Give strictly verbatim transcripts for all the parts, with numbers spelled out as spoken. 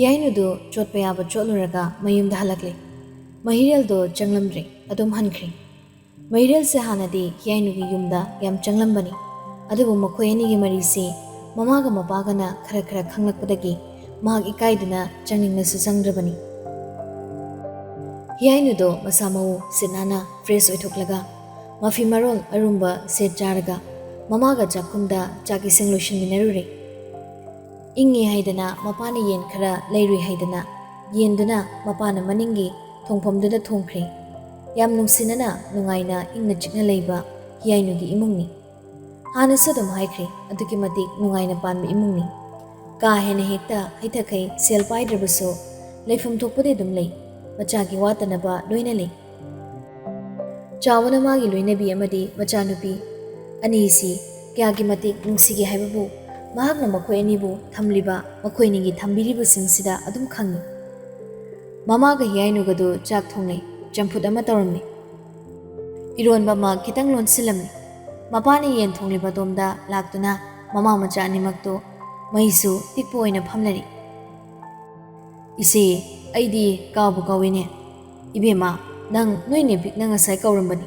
ꯍꯤꯌꯥꯏꯅꯨꯗꯨ ꯆꯣꯠꯄ ꯌꯥꯕ ꯆꯣꯠꯂꯨꯔꯒ ꯃꯌꯨꯝꯗ ꯍꯜꯂꯛꯂꯦ꯫ ꯃꯍꯤꯔꯦꯜꯗꯣ ꯆꯪꯂꯝꯗ꯭ꯔꯦ, ꯑꯗꯨꯝ ꯍꯟꯈ꯭ꯔꯦ꯫ ꯃꯍꯤꯔꯦꯜꯁꯦ ꯍꯥꯟꯅꯗꯤ ꯍꯤꯌꯥꯏꯅꯨꯒꯤ ꯌꯨꯝꯗ ꯌꯥꯝ ꯆꯪꯂꯝꯕꯅꯤ, ꯑꯗꯨꯕꯨ ꯃꯈꯣꯏ ꯑꯅꯤꯒꯤ ꯃꯔꯤꯁꯤ ꯃꯃꯥꯒ ꯃꯄꯥꯒꯅ ꯈꯔ ꯈꯔ ꯈꯪꯂꯛꯄꯗꯒꯤ ꯃꯍꯥꯛ ꯏꯀꯥꯏꯗꯨꯅ ꯆꯪꯅꯤꯡꯅꯁꯨ ꯆꯪꯗ꯭ꯔꯕꯅꯤ꯫ ꯍꯤꯌꯥꯏꯅꯨꯗꯣ ꯃꯁꯥ ꯃꯎ ꯁꯤꯠ ꯅꯥꯟꯅ ꯐ꯭ꯔꯦꯁ ꯑꯣꯏꯊꯣꯛꯂꯒ ꯃꯐꯤ ꯃꯔꯣꯜ ꯑꯔꯨꯝꯕ ꯁꯦꯠ ꯆꯥꯔꯒ ꯃꯃꯥꯒ ꯆꯥꯛꯈꯨꯝꯗ ꯆꯥꯛ ꯏꯁꯤꯡ ꯂꯣꯏꯁꯤꯟꯃꯤꯟꯅꯔꯨꯔꯦ꯫ ꯏꯪꯉꯦ ꯍꯥꯏꯗꯅ ꯃꯄꯥꯅ ꯌꯦꯟ ꯈꯔ ꯂꯩꯔꯨꯏ ꯍꯥꯏꯗꯅ ꯌꯦꯟꯗꯨꯅ ꯃꯄꯥꯅ ꯃꯅꯤꯡꯒꯤ ꯊꯣꯡꯐꯝꯗꯨꯗ ꯊꯣꯡꯈ꯭ꯔꯦ꯫ ꯌꯥꯝ ꯅꯨꯡꯁꯤꯅꯅ ꯅꯨꯡꯉꯥꯏꯅ ꯏꯪꯅ ꯆꯤꯛꯅ ꯂꯩꯕ ꯍꯤꯌꯥꯏꯅꯨꯒꯤ ꯏꯃꯨꯡꯅꯤ꯫ ꯍꯥꯟꯅꯁꯨ ꯑꯗꯨꯝ ꯍꯥꯏꯈ꯭ꯔꯦ, ꯑꯗꯨꯛꯀꯤ ꯃꯇꯤꯛ ꯅꯨꯡꯉꯥꯏꯅ ꯄꯥꯟꯕ ꯏꯃꯨꯡꯅꯤ꯫ ꯀꯥ ꯍꯦꯟꯅ ꯍꯦꯛꯇ ꯍꯩꯊꯈꯩ ꯁꯦꯜ ꯄꯥꯏꯗ꯭ꯔꯕꯁꯨ ꯂꯩꯐꯝ ꯊꯣꯛꯄꯗꯤ ꯑꯗꯨꯝ ꯂꯩ꯫ ꯃꯆꯥꯒꯤ ꯋꯥꯠꯇꯅꯕ ꯂꯣꯏꯅ ꯂꯩ꯫ ꯆꯥꯎꯕꯅ ꯃꯥꯒꯤ ꯂꯣꯏꯅꯕꯤ ꯑꯃꯗꯤ ꯃꯆꯥꯅꯨꯄꯤ ꯑꯅꯤꯁꯤ ꯀꯌꯥꯒꯤ ꯃꯇꯤꯛ ꯅꯨꯡꯁꯤꯒꯦ ꯍꯥꯏꯕꯕꯨ ꯃꯍꯥꯛꯅ ꯃꯈꯣꯏ ꯑꯅꯤꯕꯨ ꯊꯝꯂꯤꯕ, ꯃꯈꯣꯏ ꯑꯅꯤꯒꯤ ꯊꯝꯕꯤꯔꯤꯕꯁꯤꯡꯁꯤꯗ ꯑꯗꯨꯝ ꯈꯪꯏ꯫ ꯃꯃꯥꯒ ꯍꯤꯌꯥꯏꯅꯨꯒꯗꯨ ꯆꯥꯛ ꯊꯣꯡꯂꯦ, ꯆꯝꯐꯨꯠ ꯑꯃ ꯇꯧꯔꯝꯃꯤ꯫ ꯏꯔꯣꯟꯕ ꯑꯃ ꯈꯤꯇꯪ ꯂꯣꯟꯁꯤꯜꯂꯝꯃꯤ꯫ ꯃꯄꯥꯅ ꯌꯦꯟ ꯊꯣꯡꯂꯤꯕ ꯑꯗꯣꯝꯗ ꯂꯥꯛꯇꯨꯅ ꯃꯃꯥ ꯃꯆꯥ ꯑꯅꯤꯃꯛꯇꯨ ꯃꯩꯁꯨ ꯇꯤꯛꯄ ꯑꯣꯏꯅ ꯐꯝꯂꯔꯤ꯫ "ꯏꯆꯦ, ꯑꯩꯗꯤ ꯀꯥꯎꯕꯨ ꯀꯥꯎꯏꯅꯦ꯫ ꯏꯕꯦꯝꯃ, ꯅꯪ ꯅꯣꯏ ꯅꯦꯕꯤꯛꯅ ꯉꯁꯥꯏ ꯀꯧꯔꯝꯕꯅꯤ꯫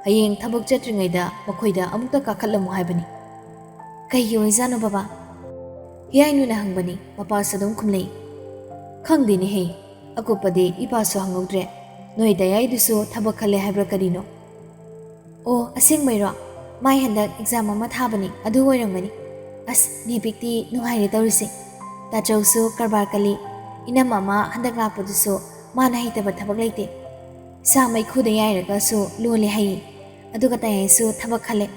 ꯍꯌꯦꯡ ꯊꯕꯛ ꯆꯠꯇ꯭ꯔꯤꯉꯩꯗ ꯃꯈꯣꯏꯗ ꯑꯃꯨꯛꯇ ꯀꯥꯈꯠꯂꯝꯃꯨ ꯍꯥꯏꯕꯅꯤ꯫" "ꯀꯩꯒꯤ ꯑꯣꯏꯖꯥꯠꯅꯣ ꯕꯕꯥ?" ꯍꯤꯌꯥꯏꯅꯨꯅ ꯍꯪꯕꯅꯤ꯫ ꯃꯄꯥꯁꯨ ꯑꯗꯨꯝ ꯈꯨꯝꯂꯛꯏ꯫ "ꯈꯪꯗꯦꯅꯦꯍꯦ, ꯑꯀꯨꯞꯄꯗꯤ ꯏꯄꯥꯁꯨ ꯍꯪꯍꯧꯗ꯭ꯔꯦ꯫ ꯅꯣꯏ ꯗꯌꯥꯏꯗꯨꯁꯨ ꯊꯕꯛ ꯈꯜꯂꯦ ꯍꯥꯏꯕ꯭ꯔꯥ ꯀꯔꯤꯅꯣ?" "ꯑꯣ, ꯑꯁꯦꯡꯕꯩꯔꯣ? ꯃꯥꯏ ꯍꯟꯗꯛ ꯑꯦꯛꯖꯥꯝ ꯑꯃ ꯊꯥꯕꯅꯤ, ꯑꯗꯨ ꯑꯣꯏꯔꯝꯒꯅꯤ꯫ ꯑꯁ, ꯅꯦꯕꯤꯛꯇꯤ ꯅꯨꯡꯉꯥꯏꯔꯦ ꯇꯧꯔꯤꯁꯦ꯫ ꯇꯥꯆꯧꯁꯨ ꯀꯔꯕꯥꯔ ꯀꯜꯂꯤ꯫ ꯏꯅꯝꯃ ꯑꯃ ꯍꯟꯗꯛ ꯂꯥꯛꯄꯗꯨꯁꯨ ꯃꯥꯅ ꯍꯩꯇꯕ ꯊꯕꯛ ꯂꯩꯇꯦ꯫ ꯁꯥ ꯃꯩꯈꯨꯗ ꯌꯥꯏꯔꯒꯁꯨ ꯂꯣꯜꯂꯦ ꯍꯥꯏꯌꯦ꯫ ꯑꯗꯨꯒ ꯇꯌꯥꯏꯁꯨ ꯊꯕꯛ ꯈꯜꯂꯦ꯫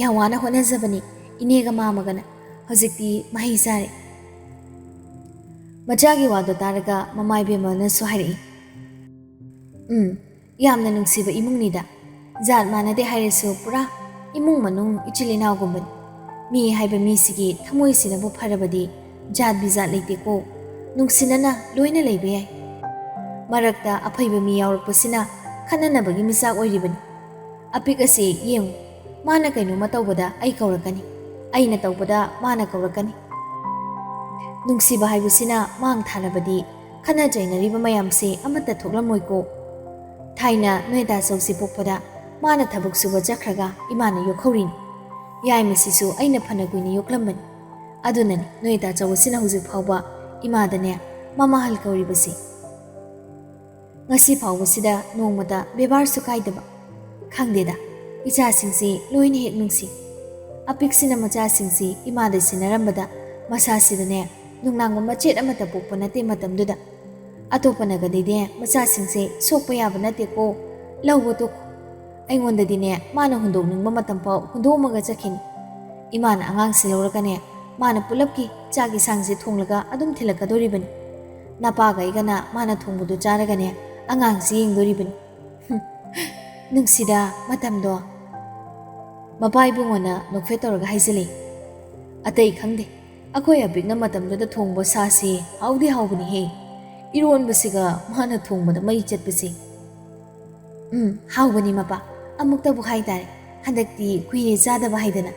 ꯌꯥꯝ ꯋꯥꯅ ꯍꯣꯠꯅꯖꯕꯅꯤ ꯏꯅꯦꯒ ꯃꯥꯃꯒꯅ꯫ ꯍꯧꯖꯤꯛꯇꯤ ꯃꯍꯩ ꯆꯥꯔꯦ꯫" ꯃꯆꯥꯒꯤ ꯋꯥꯗꯣ ꯇꯥꯔꯒ ꯃꯃꯥ ꯏꯕꯦꯝꯃꯅꯁꯨ ꯍꯥꯏꯔꯛꯏ꯫ "ꯎꯝ, ꯌꯥꯝꯅ ꯅꯨꯡꯁꯤꯕ ꯏꯃꯨꯡꯅꯤꯗ꯫ ꯖꯥꯠ ꯃꯥꯟꯅꯗꯦ ꯍꯥꯏꯔꯁꯨ ꯄꯨꯔꯥ ꯏꯃꯨꯡ ꯃꯅꯨꯡ ꯏꯆꯤꯜ ꯏꯅꯥꯎꯒꯨꯝꯕꯅꯤ꯫ ꯃꯤ ꯍꯥꯏꯕ ꯃꯤꯁꯤꯒꯤ ꯊꯃꯣꯏꯁꯤꯅꯕꯨ ꯐꯔꯕꯗꯤ ꯖꯥꯠ ꯕꯤꯖꯥꯠ ꯂꯩꯇꯦꯀꯣ꯫ ꯅꯨꯡꯁꯤꯅꯅ ꯂꯣꯏꯅ ꯂꯩꯕ ꯌꯥꯏ꯫ ꯃꯔꯛꯇ ꯑꯐꯩꯕ ꯃꯤ ꯌꯥꯎꯔꯛꯄꯁꯤꯅ ꯈꯠꯅꯅꯕꯒꯤ ꯃꯤꯆꯥꯛ ꯑꯣꯏꯔꯤꯕꯅꯤ꯫ ꯑꯄꯤꯛ ꯑꯁꯤ ꯌꯦꯡꯉꯨ, ꯃꯥꯅ ꯀꯩꯅꯣꯝꯃ ꯇꯧꯕꯗ ꯑꯩ ꯀꯧꯔꯛꯀꯅꯤ, ꯑꯩꯅ ꯇꯧꯕꯗ ꯃꯥꯅ ꯀꯧꯔꯛꯀꯅꯤ꯫ ꯅꯨꯡꯁꯤꯕ ꯍꯥꯏꯕꯁꯤꯅ ꯃꯥꯡ ꯊꯥꯔꯕꯗꯤ ꯈꯠꯅ ꯆꯩꯅꯔꯤꯕ ꯃꯌꯥꯝꯁꯦ ꯑꯃꯠꯇ ꯊꯣꯛꯂꯝꯃꯣꯏꯀꯣ꯫ ꯊꯥꯏꯅ ꯅꯣꯏꯗꯥꯆꯧꯁꯤ ꯄꯣꯛꯄꯗ ꯃꯥꯅ ꯊꯕꯛ ꯁꯨꯕ ꯆꯠꯈ꯭ꯔꯒ ꯏꯃꯥꯅ ꯌꯣꯛꯍꯧꯔꯤꯅꯤ꯫ ꯌꯥꯏꯃꯁꯤꯁꯨ ꯑꯩꯅ ꯐꯅ ꯀꯨꯏꯅ ꯌꯣꯛꯂꯝꯕꯅꯤ꯫ ꯑꯗꯨꯅꯅꯤ ꯅꯣꯏꯗꯥꯆꯧ ꯑꯁꯤꯅ ꯍꯧꯖꯤꯛ ꯐꯥꯎꯕ ꯏꯃꯥꯗꯅꯦ ꯃꯃꯥꯍꯜ ꯀꯧꯔꯤꯕꯁꯤ꯫ ꯉꯁꯤ ꯐꯥꯎꯕꯁꯤꯗ ꯅꯣꯡꯃꯇ ꯕꯦꯕꯥꯔꯁꯨ ꯀꯥꯏꯗꯕ꯫ ꯈꯪꯗꯦꯗ, ꯏꯆꯥꯁꯤꯡꯁꯤ ꯂꯣꯏꯅ ꯍꯦꯛ ꯅꯨꯡꯁꯤ꯫ ꯑꯄꯤꯛꯁꯤꯅ ꯃꯆꯥꯁꯤꯡꯁꯤ ꯏꯃꯥꯗ ꯁꯤꯟꯅꯔꯝꯕꯗ ꯃꯁꯥꯁꯤꯗꯅꯦ ꯅꯨꯡꯅꯥꯡꯕ ꯃꯆꯦꯠ ꯑꯃꯠꯇ ꯄꯣꯛꯄ ꯅꯠꯇꯦ ꯃꯇꯝꯗꯨꯗ꯫ ꯑꯇꯣꯞꯄꯅꯒꯗꯤꯅꯦ ꯃꯆꯥꯁꯤꯡꯁꯦ ꯁꯣꯛꯄ ꯌꯥꯕ ꯅꯠꯇꯦꯀꯣ, ꯂꯧꯕ ꯇꯣꯛꯈꯣ꯫ ꯑꯩꯉꯣꯟꯗꯗꯤꯅꯦ ꯃꯥꯅ ꯍꯨꯟꯗꯣꯛꯅꯤꯡꯕ ꯃꯇꯝ ꯐꯥꯎ ꯍꯨꯟꯗꯣꯛꯑꯝꯃꯒ ꯆꯠꯈꯤꯅꯤ꯫ ꯏꯃꯥꯅ ꯑꯉꯥꯡꯁꯤ ꯂꯧꯔꯒꯅꯦ ꯃꯥꯅ ꯄꯨꯂꯞꯀꯤ ꯆꯥꯛ ꯏꯁꯥꯡꯁꯦ ꯊꯣꯡꯂꯒ ꯑꯗꯨꯝ ꯊꯤꯜꯂꯛꯀꯗꯣꯔꯤꯕꯅꯤ꯫ ꯅꯄꯥꯒ ꯑꯩꯒꯅ ꯃꯥꯅ ꯊꯣꯡꯕꯗꯨ ꯆꯥꯔꯒꯅꯦ ꯑꯉꯥꯡꯁꯤ ꯌꯦꯡꯗꯣꯔꯤꯕꯅꯤ꯫ ꯍꯨꯝ, ꯅꯨꯡꯁꯤꯗ ꯃꯇꯝꯗꯣ꯫ ꯃꯄꯥ ꯏꯕꯨꯡꯉꯣꯅ ꯅꯣꯛꯐꯦꯠ ꯇꯧꯔꯒ ꯍꯥꯏꯖꯤꯜꯂꯤ꯫ ꯑꯇꯩ ꯈꯪꯗꯦ, ꯑꯩꯈꯣꯏ ꯑꯄꯤꯛꯅ ꯃꯇꯝꯗꯨꯗ ꯊꯣꯡꯕ ꯁꯥꯁꯤ ꯍꯥꯎꯗꯤ ꯍꯥꯎꯕꯅꯤꯍꯦ꯫ ꯏꯔꯣꯟꯕꯁꯤꯒ ꯃꯥꯅ ꯊꯣꯡꯕꯗ ꯃꯩ ꯆꯠꯄꯁꯤ꯫ ꯎꯝ, ꯍꯥꯎꯕꯅꯤ ꯃꯄꯥ꯫ ꯑꯃꯨꯛꯇꯕꯨ ꯍꯥꯏꯇꯥꯔꯦ, ꯍꯟꯗꯛꯇꯤ ꯀꯨꯏꯔꯦ ꯆꯥꯗꯕ ꯍꯥꯏꯗꯅ꯫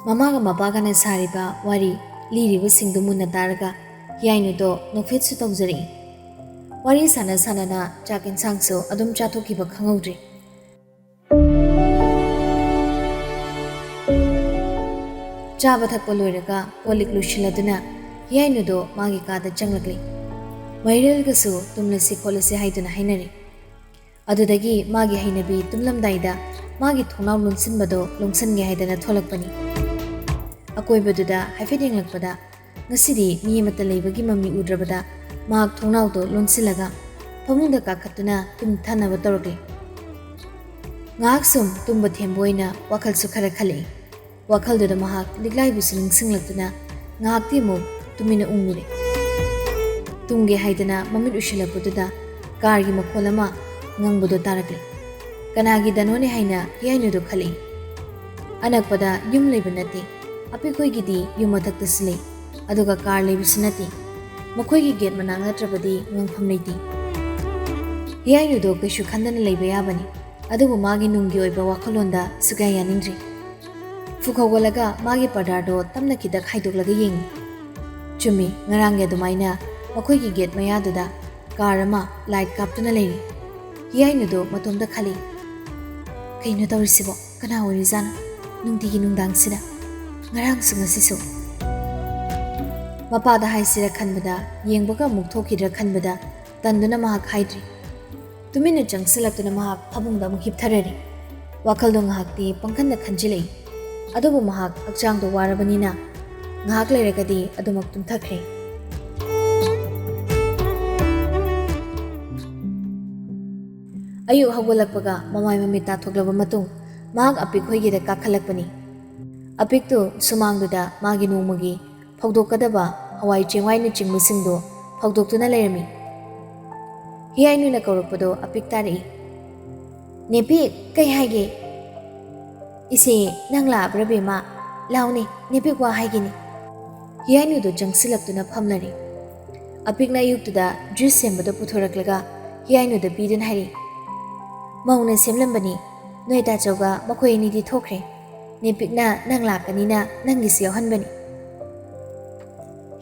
ꯃꯃꯥꯒ ꯃꯄꯥꯒꯅ ꯁꯥꯔꯤꯕ ꯋꯥꯔꯤ ꯂꯤꯔꯤꯕꯁꯤꯡꯗꯨ ꯃꯨꯟꯅ ꯇꯥꯔꯒ ꯍꯤꯌꯥꯏꯅꯨꯗꯣ ꯅꯣꯛꯐꯦꯠꯁꯨ ꯇꯧꯖꯔꯛꯏ꯫ ꯋꯥꯔꯤ ꯁꯥꯟꯅ ꯁꯥꯟꯅꯅ ꯆꯥꯛ ꯏꯟꯁꯥꯡꯁꯨ ꯑꯗꯨꯝ ꯆꯥꯊꯣꯛꯈꯤꯕ ꯈꯪꯍꯧꯗ꯭ꯔꯦ꯫ ꯆꯥꯕ ꯊꯛꯄ ꯂꯣꯏꯔꯒ ꯀꯣꯜ ꯂꯤꯛ ꯂꯣꯏꯁꯤꯜꯂꯗꯨꯅ ꯍꯤꯌꯥꯏꯅꯨꯗꯣ ꯃꯥꯒꯤ ꯀꯥꯗ ꯆꯪꯂꯛꯂꯤ꯫ ꯃꯩꯔꯦꯜꯒꯁꯨ ꯇꯨꯝꯂꯁꯤ ꯈꯣꯠꯂꯁꯤ ꯍꯥꯏꯗꯨꯅ ꯍꯥꯏꯅꯔꯤ꯫ ꯑꯗꯨꯗꯒꯤ ꯃꯥꯒꯤ ꯍꯩꯅꯕꯤ ꯇꯨꯝꯂꯝꯗꯥꯏꯗ ꯃꯥꯒꯤ ꯊꯣꯡꯅꯥꯎ ꯂꯣꯟꯁꯤꯟꯕꯗꯣ ꯂꯣꯟꯁꯤꯟꯒꯦ ꯍꯥꯏꯗꯅ ꯊꯣꯛꯂꯛꯄꯅꯤ꯫ ꯑꯀꯣꯏꯕꯗꯨꯗ ꯍꯥꯏꯐꯦꯠ ꯌꯦꯡꯂꯛꯄꯗ ꯉꯁꯤꯗꯤ ꯃꯤ ꯑꯃꯠꯇ ꯂꯩꯕꯒꯤ ꯃꯃꯤ ꯎꯗ꯭ꯔꯕꯗ ꯃꯍꯥꯛ ꯊꯣꯡꯅꯥꯎꯗꯣ ꯂꯣꯟꯁꯤꯜꯂꯒ ꯐꯃꯨꯡꯗ ꯀꯥꯈꯠꯇꯨꯅ ꯇꯨꯝꯊꯅꯕ ꯇꯧꯔꯛꯂꯦ꯫ ꯉꯥꯏꯍꯥꯛ ꯁꯨꯝ ꯇꯨꯝꯕ ꯊꯦꯝꯕ ꯑꯣꯏꯅ ꯋꯥꯈꯜꯁꯨ ꯈꯔ ꯈꯜꯂꯛꯏ꯫ ꯋꯥꯈꯜꯗꯨꯗ ꯃꯍꯥꯛ ꯂꯤꯛꯂꯥꯏꯕꯨꯁꯨ ꯅꯤꯡꯁꯤꯡꯂꯛꯇꯨꯅ ꯉꯥꯏꯍꯥꯛꯇꯤ ꯑꯃꯨꯛ ꯇꯨꯃꯤꯟꯅ ꯎꯪꯂꯨꯔꯦ꯫ ꯇꯨꯝꯒꯦ ꯍꯥꯏꯗꯅ ꯃꯃꯤꯠ ꯎꯏꯁꯤꯜꯂꯛꯄꯗꯨꯗ ꯀꯥꯔꯒꯤ ꯃꯈꯣꯜ ꯑꯃ ꯉꯪꯕꯗꯣ ꯇꯥꯔꯛꯂꯦ꯫ ꯀꯅꯥꯒꯤꯗꯅꯣꯅꯦ ꯍꯥꯏꯅ ꯍꯤꯌꯥꯏꯅꯨꯗꯣ ꯈꯜꯂꯛꯏ꯫ ꯑꯅꯛꯄꯗ ꯌꯨꯝ ꯂꯩꯕ ꯅꯠꯇꯦ꯫ ꯑꯄꯤꯛꯈꯣꯏꯒꯤꯗꯤ ꯌꯨꯝ ꯃꯊꯛꯇꯁꯨ ꯂꯩ, ꯑꯗꯨꯒ ꯀꯥꯔ ꯂꯩꯕꯁꯨ ꯅꯠꯇꯦ꯫ ꯃꯈꯣꯏꯒꯤ ꯒꯦꯠ ꯃꯅꯥꯛ ꯅꯠꯇ꯭ꯔꯕꯗꯤ ꯉꯪꯐꯝ ꯂꯩꯇꯦ꯫ ꯍꯤꯌꯥꯏꯅꯨꯗꯣ ꯀꯩꯁꯨ ꯈꯟꯗꯅ ꯂꯩꯕ ꯌꯥꯕꯅꯤ, ꯑꯗꯨꯕꯨ ꯃꯥꯒꯤ ꯅꯨꯡꯒꯤ ꯑꯣꯏꯕ ꯋꯥꯈꯜꯂꯣꯟꯗ ꯁꯨꯛꯌꯥ ꯌꯥꯅꯤꯡꯗ꯭ꯔꯤ꯫ ꯐꯨꯛ ꯍꯧꯒꯠꯂꯒ ꯃꯥꯒꯤ ꯄꯔꯗꯥꯗꯣ ꯇꯞꯅ ꯈꯤꯇꯪ ꯍꯥꯏꯗꯣꯛꯂꯒ ꯌꯦꯡꯉꯤ꯫ ꯆꯨꯝꯃꯤ, ꯉꯔꯥꯡꯒꯤ ꯑꯗꯨꯃꯥꯏꯅ ꯃꯈꯣꯏꯒꯤ ꯒꯦꯠ ꯃꯌꯥꯗꯨꯗ ꯀꯥꯔ ꯑꯃ ꯂꯥꯏꯠ ꯀꯥꯞꯇꯨꯅ ꯂꯩꯔꯤ꯫ ꯍꯤꯌꯥꯏꯅꯨꯗꯣ ꯃꯇꯣꯝꯇ ꯈꯜꯂꯤ, "ꯀꯩꯅꯣ ꯇꯧꯔꯤꯁꯤꯕꯣ? ꯀꯅꯥ ꯑꯣꯏꯔꯤꯖꯥꯠꯅꯣ? ꯅꯨꯡꯇꯤꯒꯤ ꯅꯨꯡꯗꯥꯡꯁꯤꯗ, ꯉꯔꯥꯡꯁꯨ ꯉꯁꯤꯁꯨ?" ꯃꯄꯥꯗ ꯍꯥꯏꯁꯤꯔ ꯈꯟꯕꯗ, ꯌꯦꯡꯕꯒ ꯑꯃꯨꯛ ꯊꯣꯛꯈꯤꯗ꯭ꯔꯥ ꯈꯟꯕꯗ ꯇꯟꯗꯨꯅ ꯃꯍꯥꯛ ꯍꯥꯏꯗ꯭ꯔꯤ꯫ ꯇꯨꯃꯤꯟꯅ ꯆꯪꯁꯤꯜꯂꯛꯇꯨꯅ ꯃꯍꯥꯛ ꯐꯃꯨꯡꯗ ꯑꯃꯨꯛ ꯍꯤꯞꯊꯔꯔꯤ꯫ ꯋꯥꯈꯜꯗꯣ ꯉꯥꯏꯍꯥꯛꯇꯤ ꯄꯪꯈꯟꯗ ꯈꯟꯖꯤꯜꯂꯛꯏ꯫ ꯑꯗꯨꯕꯨ ꯃꯍꯥꯛ ꯍꯛꯆꯥꯡꯗꯣ ꯋꯥꯔꯕꯅꯤꯅ ꯉꯥꯏꯍꯥꯛ ꯂꯩꯔꯒꯗꯤ ꯑꯗꯨꯃꯛ ꯇꯨꯝꯊꯈ꯭ꯔꯦ꯫ ꯑꯌꯨꯛ ꯍꯧꯒꯠꯂꯛꯄꯒ ꯃꯃꯥꯏ ꯃꯃꯤꯠ ꯇꯥꯊꯣꯛꯂꯕ ꯃꯇꯨꯡ ꯃꯍꯥꯛ ꯑꯄꯤꯛ ꯍꯣꯏꯒꯤꯗ ꯀꯥꯈꯠꯂꯛꯄꯅꯤ꯫ ꯑꯄꯤꯛꯇꯨ ꯁꯨꯃꯥꯡꯗꯨꯗ ꯃꯥꯒꯤ ꯅꯣꯡꯃꯒꯤ ꯐꯧꯗꯣꯛꯀꯗꯕ ꯍꯋꯥꯏ ꯆꯦꯡꯋꯥꯏꯅꯆꯤꯡꯕꯁꯤꯡꯗꯨ ꯐꯧꯗꯣꯛꯇꯨꯅ ꯂꯩꯔꯝꯃꯤ꯫ ꯍꯤꯌꯥꯏꯅꯨꯅ ꯀꯧꯔꯛꯄꯗꯣ ꯑꯄꯤꯛ ꯇꯥꯔꯛꯏ꯫ "ꯅꯦꯄꯤꯛ, ꯀꯩ ꯍꯥꯏꯒꯦ?" "ꯏꯆꯦ, ꯅꯪ ꯂꯥꯛꯑꯕ꯭ꯔꯥ ꯕꯦꯝꯃ? ꯂꯥꯎꯅꯦ, ꯅꯦꯄꯤꯛ ꯋꯥ ꯍꯥꯏꯒꯦꯅꯦ꯫" ꯍꯤꯌꯥꯏꯅꯨꯗꯣ ꯆꯪꯁꯤꯜꯂꯛꯇꯨꯅ ꯐꯝꯂꯔꯦ꯫ ꯑꯄꯤꯛꯅ ꯑꯌꯨꯛꯇꯨꯗ ꯖꯨꯏꯁ ꯁꯦꯝꯕꯗꯣ ꯄꯨꯊꯣꯔꯛꯂꯒ ꯍꯤꯌꯥꯏꯅꯨꯗ ꯄꯤꯗꯨꯅ ꯍꯥꯏꯔꯛꯏ, "ꯃꯧꯅ ꯁꯦꯝꯂꯝꯕꯅꯤ꯫ ꯅꯣꯏ ꯇꯥꯆꯧꯒ ꯃꯈꯣꯏ ꯑꯅꯤꯗꯤ ꯊꯣꯛꯈ꯭ꯔꯦ꯫ ꯅꯦꯄꯤꯛꯅ ꯅꯪ ꯂꯥꯛꯀꯅꯤꯅ ꯅꯪꯒꯤꯁꯨ ꯌꯥꯎꯍꯟꯕꯅꯤ꯫"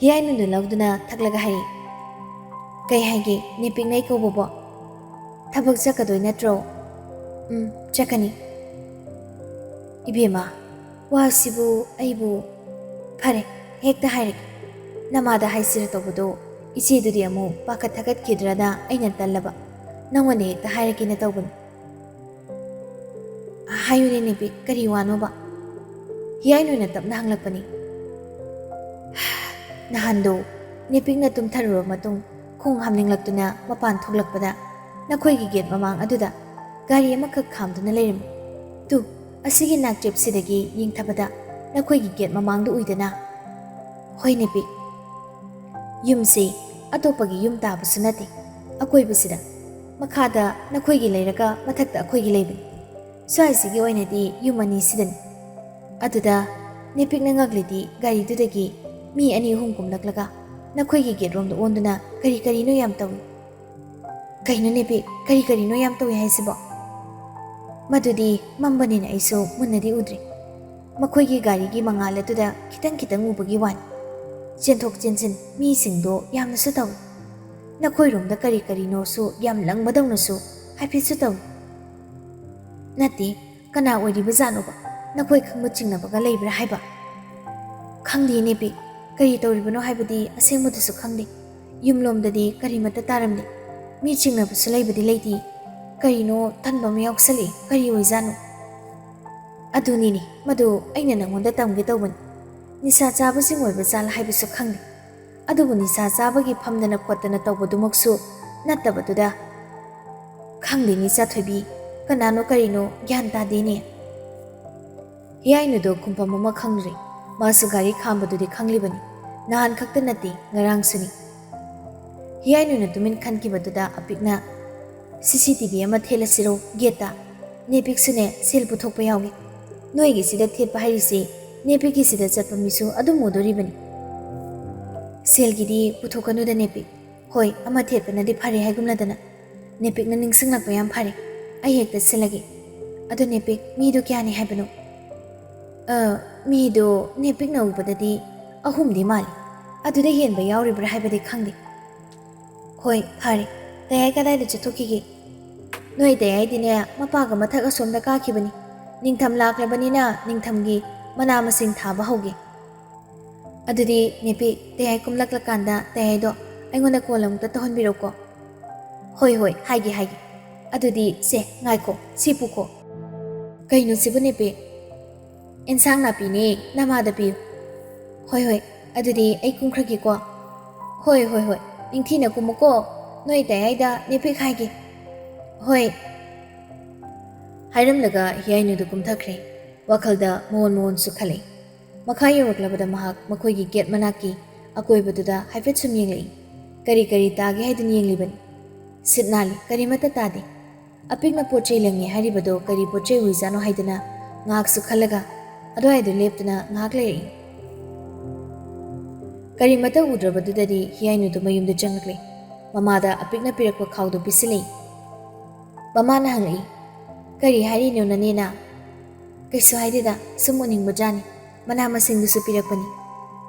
ꯍꯤꯌꯥꯏꯅꯨꯗꯨ ꯂꯧꯗꯨꯅ ꯊꯛꯂꯒ ꯍꯥꯏꯔꯛꯏ, "ꯀꯩ ꯍꯥꯏꯒꯦ, ꯅꯦꯄꯤꯛꯅ ꯑꯩ ꯀꯧꯕꯕꯣ? ꯊꯕꯛ ꯆꯠꯀꯗꯣꯏ ꯅꯠꯇ꯭ꯔꯣ?" "ꯎꯝ, ꯆꯠꯀꯅꯤ꯫" "ꯏꯕꯦꯝꯃ, ꯋꯥꯁꯤꯕꯨ ꯑꯩꯕꯨ, ꯐꯔꯦ, ꯍꯦꯛꯇ ꯍꯥꯏꯔꯒꯦ꯫ ꯅꯃꯥꯗ ꯍꯥꯏꯁꯤꯔ ꯇꯧꯕꯗꯣ, ꯏꯆꯦꯗꯨꯗꯤ ꯑꯃꯨꯛ ꯄꯥꯈꯠ ꯊꯀꯠꯈꯤꯗ꯭ꯔꯅ ꯑꯩꯅ ꯇꯜꯂꯕ꯫ ꯅꯪꯉꯣꯟꯗ ꯍꯦꯛꯇ ꯍꯥꯏꯔꯒꯦꯅ ꯇꯧꯕꯅꯤ꯫" "ꯍꯥꯏꯌꯨꯅꯦ ꯅꯦꯄꯤꯛ, ꯀꯔꯤ ꯋꯥꯅꯣꯕ?" ꯍꯤꯌꯥꯏꯅꯨꯅ ꯇꯞꯅ ꯍꯪꯂꯛꯄꯅꯤ꯫ "ꯅꯍꯥꯟꯗꯣ ꯅꯦꯄꯤꯛꯅ ꯇꯨꯝꯊꯔꯨꯔꯕ ꯃꯇꯨꯡ ꯈꯣꯡ ꯍꯥꯝꯅꯤꯡꯂꯛꯇꯨꯅ ꯃꯄꯥꯟ ꯊꯣꯛꯂꯛꯄꯗ ꯅꯈꯣꯏꯒꯤ ꯒꯦꯠ ꯃꯃꯥꯡ ꯑꯗꯨꯗ ꯒꯥꯔꯤ ꯑꯃꯈꯛ ꯈꯥꯝꯗꯨꯅ ꯂꯩꯔꯝꯃꯤ꯫ ꯇꯨ, ꯑꯁꯤꯒꯤ ꯅꯥꯛꯆꯦꯞꯁꯤꯗꯒꯤ ꯌꯦꯡꯊꯕꯗ ꯅꯈꯣꯏꯒꯤ ꯒꯦꯠ ꯃꯃꯥꯡꯗ ꯎꯏꯗꯅ?" "ꯍꯣꯏ ꯅꯦꯄꯤꯛ, ꯌꯨꯝꯁꯦ ꯑꯇꯣꯞꯄꯒꯤ ꯌꯨꯝ ꯇꯥꯕꯁꯨ ꯅꯠꯇꯦ꯫ ꯑꯀꯣꯏꯕꯁꯤꯗ ꯃꯈꯥꯗ ꯅꯈꯣꯏꯒꯤ ꯂꯩꯔꯒ ꯃꯊꯛꯇ ꯑꯩꯈꯣꯏꯒꯤ ꯂꯩꯕꯅꯤ꯫ ꯁ꯭ꯋꯥꯏꯁꯤꯒꯤ ꯑꯣꯏꯅꯗꯤ ꯌꯨꯝ ꯑꯅꯤꯁꯤꯗꯅꯤ꯫ ꯑꯗꯨꯗ ꯅꯦꯄꯤꯛꯅ ꯉꯛꯂꯤꯗꯤ ꯒꯥꯔꯤꯗꯨꯗꯒꯤ ꯃꯤ ꯑꯅꯤ ꯑꯍꯨꯝ ꯀꯨꯝꯂꯛꯂꯒ ꯅꯈꯣꯏꯒꯤ ꯒꯦꯠ ꯔꯣꯝꯗ ꯑꯣꯟꯗꯨꯅ ꯀꯔꯤ ꯀꯔꯤꯅꯣ ꯌꯥꯝ ꯇꯧꯏ꯫" "ꯀꯩꯅꯣ ꯅꯦꯄꯤꯛ, ꯀꯔꯤ ꯀꯔꯤꯅꯣ ꯌꯥꯝ ꯇꯧꯏ ꯍꯥꯏꯁꯤꯕꯣ?" "ꯃꯗꯨꯗꯤ ꯃꯝꯕꯅꯤꯅ ꯑꯩꯁꯨ ꯃꯨꯟꯅꯗꯤ ꯎꯗ꯭ꯔꯤ꯫ ꯃꯈꯣꯏꯒꯤ ꯒꯥꯔꯤꯒꯤ ꯃꯉꯥꯜ ꯑꯗꯨꯗ ꯈꯤꯇꯪ ꯈꯤꯇꯪ ꯎꯕꯒꯤ ꯋꯥꯅꯤ꯫ ꯆꯦꯟꯊꯣꯛ ꯆꯦꯟꯁꯤꯟ ꯃꯤꯁꯤꯡꯗꯣ ꯌꯥꯝꯅꯁꯨ ꯇꯧꯏ꯫ ꯅꯈꯣꯏꯔꯣꯝꯗ ꯀꯔꯤ ꯀꯔꯤꯅꯣꯁꯨ ꯌꯥꯝ ꯂꯪꯕꯗꯧꯅꯁꯨ ꯍꯥꯏꯐꯦꯠꯁꯨ ꯇꯧꯏ꯫ ꯅꯠꯇꯦ, ꯀꯅꯥ ꯑꯣꯏꯔꯤꯕꯖꯥꯠꯅꯣꯕ? ꯅꯈꯣꯏ ꯈꯪꯕ ꯆꯤꯡꯅꯕꯒ ꯂꯩꯕ꯭ꯔꯥ ꯍꯥꯏꯕ? ꯈꯪꯗꯦ ꯅꯦꯄꯤꯛ, ꯀꯔꯤ ꯇꯧꯔꯤꯕꯅꯣ ꯍꯥꯏꯕꯗꯤ ꯑꯁꯦꯡꯕꯗꯨꯁꯨ ꯈꯪꯗꯦ꯫ ꯌꯨꯝꯂꯣꯝꯗꯗꯤ ꯀꯔꯤꯃꯠꯇ ꯇꯥꯔꯝꯗꯦ꯫ ꯃꯤ ꯆꯤꯡꯅꯕꯁꯨ ꯂꯩꯕꯗꯤ ꯂꯩꯇꯦ꯫ ꯀꯔꯤꯅꯣ ꯇꯟꯕ ꯑꯃ ꯌꯥꯎꯁꯜꯂꯛꯏ, ꯀꯔꯤ ꯑꯣꯏꯖꯥꯠꯅꯣ? ꯑꯗꯨꯅꯤꯅꯦ, ꯃꯗꯨ ꯑꯩꯅ ꯅꯪꯉꯣꯟꯗ ꯇꯝꯒꯦ ꯇꯧꯕꯅꯤ꯫ ꯅꯤꯁꯥ ꯆꯥꯕꯁꯤꯡ ꯑꯣꯏꯕ ꯖꯥꯠꯂ ꯍꯥꯏꯕꯁꯨ ꯈꯪꯗꯦ꯫ ꯑꯗꯨꯕꯨ ꯅꯤꯁꯥ ꯆꯥꯕꯒꯤ ꯐꯝꯗꯅ ꯈꯣꯠꯇꯅ ꯇꯧꯕꯗꯨꯃꯛꯁꯨ ꯅꯠꯇꯕꯗꯨꯗ꯫ ꯈꯪꯗꯦꯅꯦ ꯆꯥꯊꯣꯏꯕꯤ, ꯀꯅꯥꯅꯣ ꯀꯔꯤꯅꯣ ꯒ꯭ꯌꯥꯟ ꯇꯥꯗꯦꯅꯦ꯫ ꯍꯤꯌꯥꯏꯅꯨꯗꯣ ꯈꯨꯝꯐꯝ ꯑꯃ ꯈꯪꯗ꯭ꯔꯦ꯫ ꯃꯥꯁꯨ ꯒꯥꯔꯤ ꯈꯥꯝꯕꯗꯨꯗꯤ ꯈꯪꯂꯤꯕꯅꯤ꯫ ꯅꯍꯥꯟ ꯈꯛꯇ ꯅꯠꯇꯦ, ꯉꯔꯥꯡꯁꯨꯅꯤ꯫ ꯍꯤꯌꯥꯏꯅꯨꯅ ꯇꯨꯃꯤꯟ ꯈꯟꯈꯤꯕꯗꯨꯗ ꯑꯄꯤꯛꯅ, "ꯁꯤ ꯁꯤ ꯇꯤ ꯚꯤ ꯑꯃ ꯊꯦꯠꯂꯁꯤꯔꯣ ꯒꯦꯠꯇ? ꯅꯦꯄꯤꯛꯁꯨꯅꯦ ꯁꯦꯜ ꯄꯨꯊꯣꯛꯄ ꯌꯥꯎꯒꯦ꯫ ꯅꯣꯏꯒꯤꯁꯤꯗ ꯊꯦꯠꯄ ꯍꯥꯏꯔꯤꯁꯤ ꯅꯦꯄꯤꯛꯀꯤꯁꯤꯗ ꯆꯠꯄ ꯃꯤꯁꯨ ꯑꯗꯨꯝ ꯎꯗꯣꯔꯤꯕꯅꯤ꯫ ꯁꯦꯜꯒꯤꯗꯤ ꯄꯨꯊꯣꯛꯀꯅꯨꯗ ꯅꯦꯄꯤꯛ꯫ ꯍꯣꯏ, ꯑꯃ ꯊꯦꯠꯄꯅꯗꯤ ꯐꯔꯦ ꯍꯥꯏꯒꯨꯝꯂꯗꯅ꯫ ꯅꯦꯄꯤꯛꯅ ꯅꯤꯡꯁꯤꯡꯂꯛꯄ ꯌꯥꯝ ꯐꯔꯦ꯫ ꯑꯩ ꯍꯦꯛꯇ ꯁꯤꯜꯂꯒꯦ꯫ ꯑꯗꯣ ꯅꯦꯄꯤꯛ, ꯃꯤꯗꯣ ꯀꯌꯥꯅꯤ ꯍꯥꯏꯕꯅꯣ?" "ꯑ, ꯃꯤꯗꯣ ꯅꯦꯄꯤꯛꯅ ꯎꯕꯗꯗꯤ ꯑꯍꯨꯝꯗꯤ ꯃꯥꯜꯂꯤ꯫ ꯑꯗꯨꯗ ꯍꯦꯟꯕ ꯌꯥꯎꯔꯤꯕ꯭ꯔꯥ ꯍꯥꯏꯕꯗꯤ ꯈꯪꯗꯦ꯫ ꯍꯣꯏ, ꯐꯔꯦ꯫ ꯇꯌꯥꯏ ꯀꯗꯥꯏꯗ ꯆꯠꯊꯣꯛꯈꯤꯒꯦ?" "ꯅꯣꯏ ꯇꯌꯥꯏꯗꯤꯅꯦ, ꯃꯄꯥꯒ ꯃꯊꯛ ꯑꯁꯣꯝꯗ ꯀꯥꯈꯤꯕꯅꯤ꯫ ꯅꯤꯡꯊꯝ ꯂꯥꯛꯂꯕꯅꯤꯅ ꯅꯤꯡꯊꯝꯒꯤ ꯃꯅꯥ ꯃꯁꯤꯡ ꯊꯥꯕ ꯍꯧꯒꯦ꯫ ꯑꯗꯨꯗꯤ ꯅꯦꯄꯤꯛ, ꯇꯌꯥꯏ ꯀꯨꯝꯂꯛꯂꯀꯥꯟꯗ ꯇꯌꯥꯏꯗꯣ ꯑꯩꯉꯣꯟꯗ ꯀꯣꯜ ꯑꯃꯨꯛꯇ ꯇꯧꯍꯟꯕꯤꯔꯛꯎꯀꯣ꯫" "ꯍꯣꯏ, ꯍꯣꯏ, ꯍꯥꯏꯒꯦ, ꯍꯥꯏꯒꯦ꯫ ꯑꯗꯨꯗꯤ ꯁꯦ, ꯉꯥꯏꯈꯣ, ꯁꯤ ꯄꯨꯈꯣ꯫" "ꯀꯩꯅꯣ ꯁꯤꯕꯨ ꯅꯦꯄꯤꯛ?" "ꯑꯦꯟꯁꯥꯡ ꯅꯥꯄꯤꯅꯦ, ꯅꯃꯥꯗ ꯄꯤꯌꯨ꯫" "ꯍꯣꯏ, ꯍꯣꯏ, ꯑꯗꯨꯗꯤ ꯑꯩ ꯀꯨꯝꯈ꯭ꯔꯒꯦꯀꯣ꯫" "ꯍꯣꯏ, ꯍꯣꯏ, ꯍꯣꯏ, ꯅꯤꯡꯊꯤꯅ ꯀꯨꯝꯃꯨꯀꯣ꯫ ꯅꯣꯏ ꯇꯌꯥꯏꯗ ꯅꯦꯄꯤꯛ ꯍꯥꯏꯒꯦ꯫" "ꯍꯣꯏ꯫" ꯍꯥꯏꯔꯝꯂꯒ ꯍꯤꯌꯥꯏꯅꯨꯗꯨ ꯀꯨꯝꯊꯈ꯭ꯔꯦ꯫ ꯋꯥꯈꯜꯗ ꯃꯣꯟ ꯃꯣꯟꯁꯨ ꯈꯜꯂꯛꯏ꯫ ꯃꯈꯥ ꯌꯧꯔꯛꯂꯕꯗ ꯃꯍꯥꯛ ꯃꯈꯣꯏꯒꯤ ꯒꯦꯠ ꯃꯅꯥꯛꯀꯤ ꯑꯀꯣꯏꯕꯗꯨꯗ ꯍꯥꯏꯐꯦꯠ ꯁꯨꯝ ꯌꯦꯡꯂꯛꯏ꯫ ꯀꯔꯤ ꯀꯔꯤ ꯇꯥꯒꯦ ꯍꯥꯏꯗꯨꯅ ꯌꯦꯡꯂꯤꯕꯅꯤ꯫ ꯁꯤꯠ ꯅꯥꯜꯂꯤ, ꯀꯔꯤꯃꯠꯇ ꯇꯥꯗꯦ꯫ ꯑꯄꯤꯛꯅ ꯄꯣꯠ ꯆꯩ ꯂꯪꯉꯤ ꯍꯥꯏꯔꯤꯕꯗꯣ ꯀꯔꯤ ꯄꯣꯠ ꯆꯩ ꯑꯣꯏꯖꯥꯠꯅꯣ ꯍꯥꯏꯗꯨꯅ ꯉꯥꯏꯍꯥꯛꯁꯨ ꯈꯜꯂꯒ ꯑꯗꯨꯋꯥꯏꯗ ꯂꯦꯞꯇꯨꯅ ꯉꯥꯏꯍꯥꯛ ꯂꯩꯔꯛꯏ꯫ ꯀꯔꯤꯃꯠꯇ ꯎꯗ꯭ꯔꯕꯗꯨꯗꯗꯤ ꯍꯤꯌꯥꯏꯅꯨꯗꯨ ꯃꯌꯨꯝꯗ ꯆꯪꯂꯛꯂꯦ꯫ ꯃꯃꯥꯗ ꯑꯄꯤꯛꯅ ꯄꯤꯔꯛꯄ ꯈꯥꯎꯗꯨ ꯄꯤꯁꯤꯜꯂꯛꯏ꯫ ꯃꯃꯥꯅ ꯍꯪꯂꯛꯏ, "ꯀꯔꯤ ꯍꯥꯏꯔꯤꯅꯣ ꯅꯅꯦꯅ?" "ꯀꯩꯁꯨ ꯍꯥꯏꯗꯦꯗ, ꯁꯨꯝ ꯎꯅꯤꯡꯕ ꯖꯥꯠꯅꯤ꯫ ꯃꯅꯥ ꯃꯁꯤꯡꯗꯨꯁꯨ ꯄꯤꯔꯛꯄꯅꯤ꯫"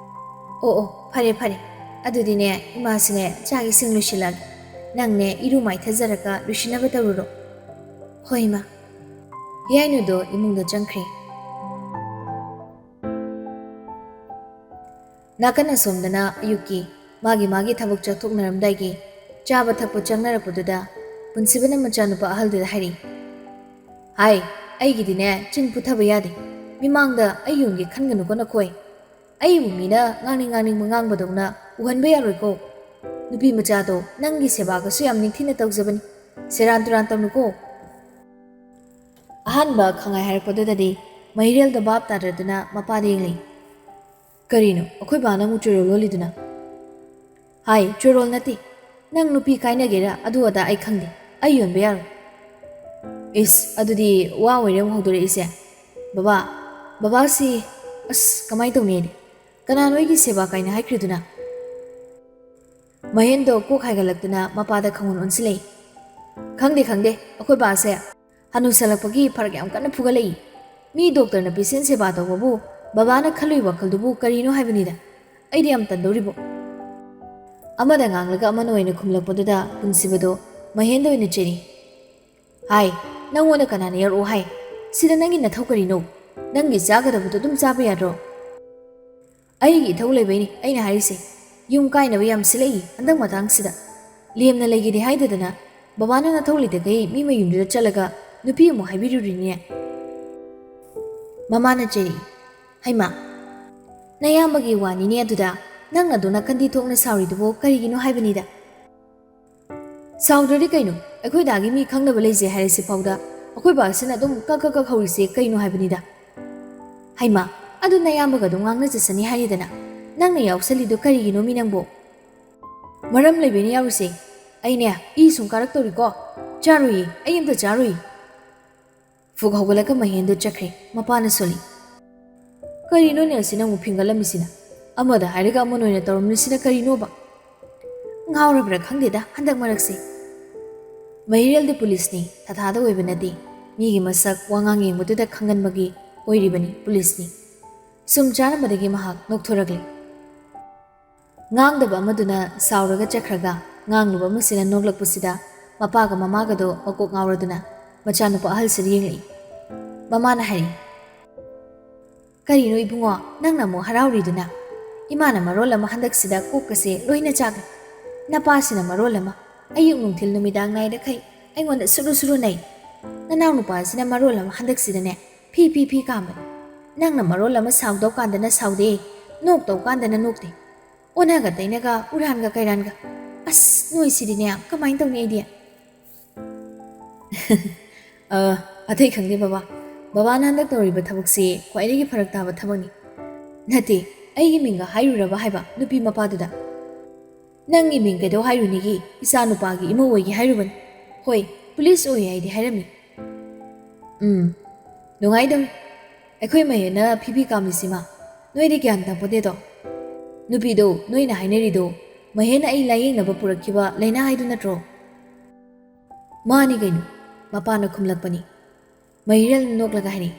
"ꯑꯣ ꯑꯣ, ꯐꯔꯦ ꯐꯔꯦ꯫ ꯑꯗꯨꯗꯤꯅꯦ, ꯏꯃꯥꯁꯤꯅꯦ ꯆꯥꯛ ꯏꯁꯤꯡ ꯂꯣꯏꯁꯤꯜꯂꯛꯑꯒꯦ꯫ ꯅꯪꯅꯦ ꯏꯔꯨ ꯃꯥꯏꯊꯖꯔꯒ ꯂꯣꯏꯁꯤꯟꯅꯕ ꯇꯧꯔꯨꯔꯣ꯫" "ꯍꯣꯏ ꯏꯃꯥ꯫" ꯌꯥꯏꯅꯨꯗꯣ ꯏꯃꯨꯡꯗ ꯆꯪꯈ꯭ꯔꯦ꯫ ꯅꯥꯀꯟ ꯑꯁꯣꯝꯗꯅ ꯑꯌꯨꯛꯀꯤ ꯃꯥꯒꯤ ꯃꯥꯒꯤ ꯊꯕꯛ ꯆꯠꯊꯣꯛꯅꯔꯝꯗꯥꯏꯒꯤ ꯆꯥꯕ ꯊꯛꯄ ꯆꯪꯅꯔꯛꯄꯗꯨꯗ ꯄꯨꯟꯁꯤꯕꯅ ꯃꯆꯥꯅꯨꯄꯥ ꯑꯍꯜꯗꯨꯗ ꯍꯥꯏꯔꯤ, "ꯍꯥꯏ, ꯑꯩꯒꯤꯗꯤꯅꯦ ꯆꯤꯟ ꯄꯨꯊꯕ ꯌꯥꯗꯦ꯫ ꯃꯤꯃꯥꯡꯗ ꯑꯩ ꯌꯣꯟꯒꯦ ꯈꯟꯒꯅꯨꯀꯣ ꯅꯈꯣꯏ꯫ ꯑꯩꯕꯨ ꯃꯤꯅ ꯉꯥꯡꯅꯤꯡ ꯉꯥꯡꯅꯤꯡꯕ ꯉꯥꯡꯕꯗꯧꯅ ꯎꯍꯟꯕ ꯌꯥꯔꯣꯏꯀꯣ꯫ ꯅꯨꯄꯤ ꯃꯆꯥꯗꯣ ꯅꯪꯒꯤ ꯁꯦꯕꯥꯒꯁꯨ ꯌꯥꯝ ꯅꯤꯡꯊꯤꯅ ꯇꯧꯖꯕꯅꯤ꯫ ꯁꯦꯔꯥꯟ ꯇꯨꯔꯥꯟ ꯇꯧꯅꯨꯀꯣ꯫" ꯑꯍꯥꯟꯕ ꯈꯪꯉꯥꯏ ꯍꯥꯏꯔꯛꯄꯗꯨꯗꯗꯤ ꯃꯍꯤꯔꯦꯜꯗꯣ ꯚꯥꯞ ꯇꯥꯗ꯭ꯔꯗꯨꯅ ꯃꯄꯥꯗ ꯌꯦꯡꯂꯤ꯫ "ꯀꯔꯤꯅꯣ, ꯑꯩꯈꯣꯏ ꯕꯥꯅ ꯑꯃꯨꯛ ꯆꯨꯔꯣꯜ ꯂꯣꯜꯂꯤꯗꯨꯅ?" "ꯍꯥꯏ, ꯆꯨꯔꯣꯜ ꯅꯠꯇꯦ꯫ ꯅꯪ ꯅꯨꯄꯤ ꯀꯥꯏꯅꯒꯦꯔꯥ ꯑꯗꯨ ꯑꯗꯥ ꯑꯩ ꯈꯪꯗꯦ꯫ ꯑꯩ ꯌꯣꯟꯕ ꯌꯥꯔꯣꯏ꯫" "ꯏꯁ, ꯑꯗꯨꯗꯤ ꯋꯥ ꯑꯣꯏꯔꯦ ꯑꯃꯨꯛ ꯍꯧꯗꯣꯔꯛꯏꯁꯦ꯫ ꯕꯕꯥ, ꯕꯕꯥꯁꯤ, ꯑꯁ, ꯀꯃꯥꯏꯅ ꯇꯧꯅꯤ ꯑꯩꯗꯤ? ꯀꯅꯥꯅꯣ ꯑꯩꯒꯤ ꯁꯦꯕꯥ ꯀꯥꯏꯅ ꯍꯥꯏꯈ꯭ꯔꯤꯗꯨꯅ?" ꯃꯍꯦꯟꯗꯣ ꯀꯣꯛ ꯍꯥꯏꯒꯠꯂꯛꯇꯨꯅ ꯃꯄꯥꯗ ꯈꯪꯑꯣꯟ ꯑꯣꯟꯁꯤꯜꯂꯛꯏ꯫ "ꯈꯪꯗꯦ, ꯈꯪꯗꯦ, ꯑꯩꯈꯣꯏ ꯕꯥꯁꯦ ꯍꯅꯨꯁꯜꯂꯛꯄꯒꯤ ꯐꯔꯛ ꯌꯥꯝ ꯀꯟꯅ ꯐꯨꯒꯠꯂꯛꯏ꯫ ꯃꯤ ꯗꯣꯛꯇꯔꯅ ꯄꯦꯁꯦꯟ ꯁꯦꯕꯥ ꯇꯧꯕꯕꯨ ꯕꯕꯥꯅ ꯈꯜꯂꯨꯏ ꯋꯥꯈꯜꯗꯨꯕꯨ ꯀꯔꯤꯅꯣ ꯍꯥꯏꯕꯅꯤꯗ꯫ ꯑꯩꯗꯤ ꯌꯥꯝ ꯇꯟꯗꯧꯔꯤꯕꯣ꯫" ꯑꯃꯗ ꯉꯥꯡꯂꯒ ꯑꯃꯅ ꯑꯣꯏꯅ ꯈꯨꯝꯂꯛꯄꯗꯨꯗ ꯄꯨꯟꯁꯤꯕꯗꯣ ꯃꯍꯦꯟꯗ ꯑꯣꯏꯅ ꯆꯩꯔꯤ꯫ "ꯍꯥꯏ, ꯅꯪꯉꯣꯟꯗ ꯀꯅꯥꯅ ꯌꯥꯔꯛꯑꯣ ꯍꯥꯏ? ꯁꯤꯗ ꯅꯪꯒꯤ ꯅꯊꯧ ꯀꯔꯤꯅꯣ? ꯅꯪꯒꯤ ꯆꯥꯒꯗꯕꯗꯣ ꯑꯗꯨꯝ ꯆꯥꯕ ꯌꯥꯗ꯭ꯔꯣ?" "ꯑꯩꯒꯤ ꯏꯊꯧ ꯂꯩꯕꯩꯅꯤ ꯑꯩꯅ ꯍꯥꯏꯔꯤꯁꯦ꯫ ꯌꯨꯝ ꯀꯥꯏꯅꯕ ꯌꯥꯝ ꯁꯤꯜꯂꯛꯏ ꯍꯟꯗꯛ ꯃꯇꯥꯡꯁꯤꯗ꯫ ꯂꯦꯝꯅ ꯂꯩꯒꯦꯗꯤ ꯍꯥꯏꯗꯗꯅ ꯕꯕꯥꯅ ꯅꯊꯧ ꯂꯩꯇꯈꯩ ꯃꯤ ꯃꯌꯨꯝꯗꯨꯗ ꯆꯠꯂꯒ ꯅꯨꯄꯤ ꯑꯃꯨꯛ ꯍꯥꯏꯕꯤꯔꯨꯔꯤꯅꯦ꯫" ꯃꯃꯥꯅ ꯆꯩꯔꯛꯏ꯫ "ꯍꯩꯃꯥ, ꯅꯌꯥꯝꯕꯒꯤ ꯋꯥꯅꯤꯅꯦ ꯑꯗꯨꯗ꯫ ꯅꯪꯅ ꯑꯗꯨ ꯅꯥꯀꯟꯗꯤ ꯊꯣꯛꯅ ꯁꯥꯎꯔꯤꯗꯨꯕꯨ ꯀꯔꯤꯒꯤꯅꯣ ꯍꯥꯏꯕꯅꯤꯗ?" "ꯁꯥꯎꯗ꯭ꯔꯗꯤ ꯀꯩꯅꯣ? ꯑꯩꯈꯣꯏ ꯗꯥꯒꯤ ꯃꯤ ꯈꯪꯅꯕ ꯂꯩꯖꯩ ꯍꯥꯏꯔꯁꯤ ꯐꯥꯎꯗ ꯑꯩꯈꯣꯏ ꯕꯥꯁꯤꯅ ꯑꯗꯨꯝ ꯀꯛ ꯀꯛ ꯀꯛ ꯍꯧꯔꯤꯁꯦ ꯀꯩꯅꯣ ꯍꯥꯏꯕꯅꯤꯗ꯫" "ꯍꯩꯃꯥ, ꯑꯗꯨ ꯅꯌꯥꯝꯕꯒ ꯑꯗꯨꯝ ꯉꯥꯡꯅ ꯆꯠꯁꯅꯤ ꯍꯥꯏꯔꯤꯗꯅ꯫ ꯅꯪꯅ ꯌꯥꯎꯁꯜꯂꯤꯗꯣ ꯀꯔꯤꯒꯤꯅꯣ ꯃꯤ ꯅꯪꯕꯣ?" "ꯃꯔꯝ ꯂꯩꯕꯩꯅꯤ ꯌꯥꯎꯔꯤꯁꯦ꯫ ꯑꯩꯅꯦ, ꯏ ꯁꯨꯝ ꯀꯥꯔꯛꯇꯧꯔꯤꯀꯣ꯫ ꯆꯥꯔꯣꯏꯌꯦ, ꯑꯩ ꯑꯝꯇ ꯆꯥꯔꯣꯏꯌꯦ꯫" ꯐꯨꯛ ꯍꯧꯒꯠꯂꯒ ꯃꯍꯦꯟꯗꯣ ꯆꯠꯈ꯭ꯔꯦ꯫ ꯃꯄꯥꯅ ꯁꯣꯜꯂꯤ꯫ "ꯀꯔꯤꯅꯣꯅꯦ ꯑꯁꯤꯅ ꯑꯃꯨꯛ ꯐꯤꯡꯒꯠꯂꯝꯃꯤꯁꯤꯅ? ꯑꯃꯗ ꯍꯥꯏꯔꯒ ꯑꯃꯅ ꯑꯣꯏꯅ ꯇꯧꯔꯝꯂꯤꯁꯤꯅ ꯀꯔꯤꯅꯣꯕ? ꯉꯥꯎꯔꯕ꯭ꯔꯥ ꯈꯪꯗꯦꯗ ꯍꯟꯗꯛ ꯃꯔꯛꯁꯦ꯫" ꯃꯍꯤꯔꯦꯜꯗꯤ ꯄꯨꯂꯤꯁꯅꯤ, ꯊꯥꯊꯥꯗ ꯑꯣꯏꯕ ꯅꯠꯇꯦ꯫ ꯃꯤꯒꯤ ꯃꯁꯛ ꯋꯥꯉꯥꯡ ꯌꯦꯡꯕꯗꯨꯗ ꯈꯪꯒꯟꯕꯒꯤ ꯑꯣꯏꯔꯤꯕꯅꯤ ꯄꯨꯂꯤꯁꯅꯤ꯫ ꯁꯨꯝ ꯆꯥꯔꯝꯕꯗꯒꯤ ꯃꯍꯥꯛ ꯅꯣꯛꯊꯣꯔꯛꯂꯦ꯫ ꯉꯥꯡꯗꯕ ꯑꯃꯗꯨꯅ ꯁꯥꯎꯔꯒ ꯆꯠꯈ꯭ꯔꯒ, ꯉꯥꯡꯂꯨꯕ ꯑꯃꯁꯤꯅ ꯅꯣꯛꯂꯛꯄꯁꯤꯗ ꯃꯄꯥꯒ ꯃꯃꯥꯒꯗꯣ ꯃꯀꯣꯛ ꯉꯥꯎꯔꯗꯨꯅ ꯃꯆꯥꯅꯨꯄꯥ ꯑꯍꯜꯁꯤꯗ ꯌꯦꯡꯂꯛꯏ꯫ ꯃꯃꯥꯅ ꯍꯥꯏꯔꯛꯏ, "ꯀꯔꯤꯅꯣ ꯏꯕꯨꯡꯉꯣ, ꯅꯪꯅ ꯑꯃꯨꯛ ꯍꯔꯥꯎꯔꯤꯗꯨꯅ? ꯏꯃꯥꯅ ꯃꯔꯣꯜ ꯑꯃ ꯍꯟꯗꯛꯁꯤꯗ ꯀꯣꯛꯀꯁꯦ ꯂꯣꯏꯅ ꯆꯥꯛꯂꯦ꯫ ꯅꯄꯥꯁꯤꯅ ꯃꯔꯣꯜ ꯑꯃ ꯑꯌꯨꯛ ꯅꯨꯡꯊꯤꯜ ꯅꯨꯃꯤꯗꯥꯡ ꯅꯥꯏꯗꯈꯩ ꯑꯩꯉꯣꯟꯗ ꯁꯨꯔꯨ ꯁꯨꯔꯨ ꯅꯩ꯫ ꯅꯅꯥꯎ ꯅꯨꯄꯥꯁꯤꯅ ꯃꯔꯣꯜ ꯑꯃ ꯍꯟꯗꯛꯁꯤꯗꯅꯦ ꯐꯤ ꯐꯤ ꯐꯤ ꯀꯥꯝꯕꯅꯤ꯫ ꯅꯪꯅ ꯃꯔꯣꯜ ꯑꯃ ꯁꯥꯎꯗꯧ ꯀꯥꯟꯗꯅ ꯁꯥꯎꯗꯦ, ꯅꯣꯛꯇꯧ ꯀꯥꯟꯗꯅ ꯅꯣꯛꯇꯦ꯫ ꯑꯣꯟꯅꯒ ꯇꯩꯅꯒ, ꯎꯔꯥꯟꯒ ꯀꯩꯔꯥꯟꯒ꯫ ꯑꯁ, ꯅꯣꯏꯁꯤꯗꯤꯅꯦ, ꯀꯃꯥꯏꯅ ꯇꯧꯅꯤ ꯑꯩꯗꯤ?" "ꯑ, ꯑꯇꯩ ꯈꯪꯗꯦ ꯕꯕꯥ꯫ ꯕꯕꯥꯅ ꯍꯟꯗꯛ ꯇꯧꯔꯤꯕ ꯊꯕꯛꯁꯤ ꯈ꯭ꯋꯥꯏꯗꯒꯤ ꯐꯔꯛ ꯇꯥꯕ ꯊꯕꯛꯅꯤ꯫ ꯅꯠꯇꯦ, ꯑꯩꯒꯤ ꯃꯤꯡꯒ ꯍꯥꯏꯔꯨꯔꯕ ꯍꯥꯏꯕ ꯅꯨꯄꯤ ꯃꯄꯥꯗꯨꯗ?" "ꯅꯪꯒꯤ ꯃꯤꯡ ꯀꯩꯗꯧ ꯍꯥꯏꯔꯨꯅꯤꯒꯤ? ꯏꯆꯥ ꯅꯨꯄꯥꯒꯤ ꯏꯃꯧ ꯑꯣꯏꯒꯦ ꯍꯥꯏꯔꯨꯕꯅꯤ꯫ ꯍꯣꯏ, ꯄꯨꯂꯤꯁ ꯑꯣꯏ ꯍꯥꯏꯗꯤ ꯍꯥꯏꯔꯝꯃꯤ꯫" "ꯎꯝ, ꯅꯨꯡꯉꯥꯏꯗꯧꯔꯤ꯫ ꯑꯩꯈꯣꯏ ꯃꯍꯦꯟꯅ ꯐꯤꯐꯤ ꯀꯥꯝꯂꯤꯁꯤꯃ ꯅꯣꯏꯗꯤ ꯒ꯭ꯌꯥꯟ ꯇꯥꯄꯣꯠꯇꯦꯗꯣ꯫ ꯅꯨꯄꯤꯗꯣ ꯅꯣꯏꯅ ꯍꯥꯏꯅꯔꯤꯗꯣ ꯃꯍꯦꯟꯅ ꯑꯩ ꯂꯥꯌꯦꯡꯅꯕ ꯄꯨꯔꯛꯈꯤꯕ ꯂꯥꯏꯅꯥ ꯍꯥꯏꯗꯨ ꯅꯠꯇ꯭ꯔꯣ?" "ꯃꯥꯅꯤ ꯀꯩꯅꯣ," ꯃꯄꯥꯅ ꯈꯨꯝꯂꯛꯄꯅꯤ꯫ ꯃꯍꯤꯔꯦꯜ ꯅꯣꯛꯂꯒ ꯍꯥꯏꯔꯤ,